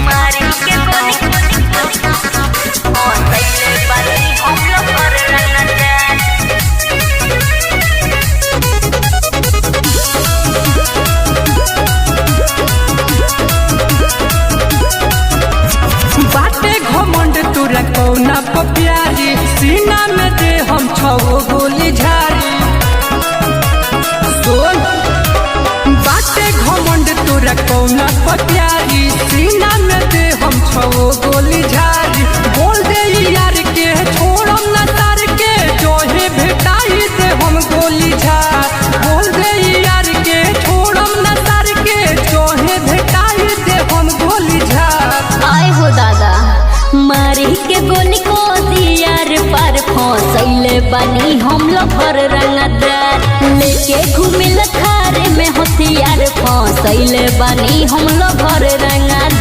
मारी के गोली गोली गोली फसैले बानी हम लोग रंगदार। बाटे घमंड तुरा कौना पप्यारी, सीना में दे हम छो गोली झारी। सुन, बाटे घमंड तुरा कौना पप्यारी, सीना में दे हम छो गोली झारी। बोल दे यार के छोड़म ना तार के, जोहे भेटाई दे हम गोली झार। बोल दे यार के छोड़म ना तार के, जोहे भेटाई दे हम गोली झार। आए हो दादा, मारी के गोली को दियार पर फसैले बानी हम लोग रंगदार। लेके घूमिल थारे में हथियार, फसैले बानी हम लोग रंगदार।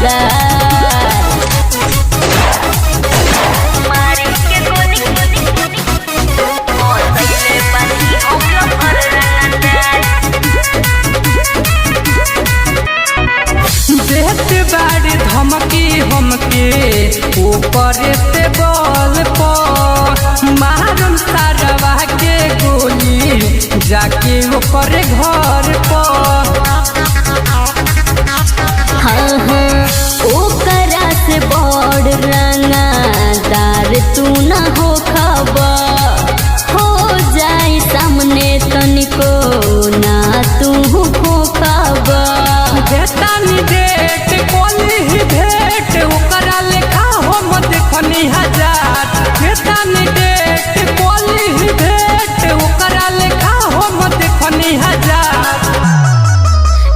मारी के गोली गोली गोली फसैले बानी हम लोग रंगदार। देत बाड़ी धमकी हमके ऊपर ते बल पर, मारम सारवा के गोली जाके ओकर घर पर। हाँ हाँ, ओकरा से बड़ रंगादार तू न हो खबर, हो जाई सामने तनिको ना तू हो खबर। देतानी डेट कोली ही भेट, ओकरा लेखा हम देखनी हजार। देतानी डेट कोली ही भेट, ओकरा लेखा हम देखनी हजार।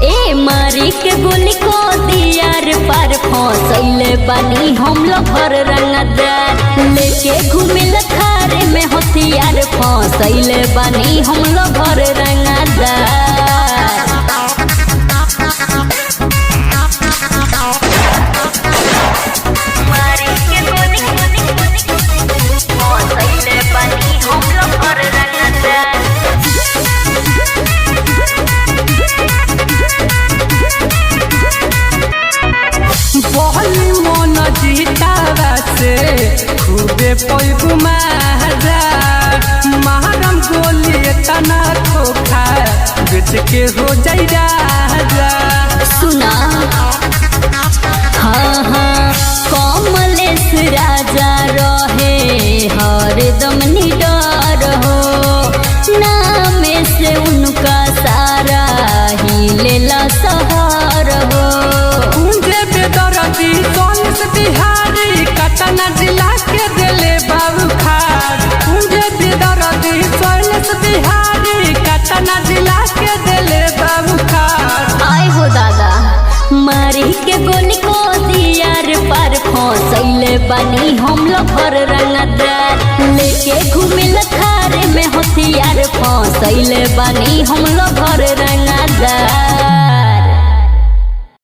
ए मारी के गोली को दियार पर फसैले बानी हम लोग रंगदार। लेके घूमिल थारे में हथियार, फसैले बानी हम लोग रंगदार। मारी के गोली गोली गोली फसैले बानी हम लोग रंगदार। बहली मन जीतावा से खूबे पैबू माजा, मारम गोली तना खोखा बेच के हो जाई राजा। सुना, हाँ हाँ, कमलेश राजा रहे हरदम निडर हो, नाम से उनका सारा ही लेला सहर हो। कुंजे बेदरदी सोनिस बिहारी, कटना जिला के दिले बाबू खार। कुंजे बेदरदी सोनिस बिहारी, कटना जिला के दिले बाबू खार। आए हो दादा, मारी के गोली को दियार पर फसैले बानी हम लोग रंगदार। लेके घूमिल थारे में हथियार, फसैले बानी हम लोग रंगदार।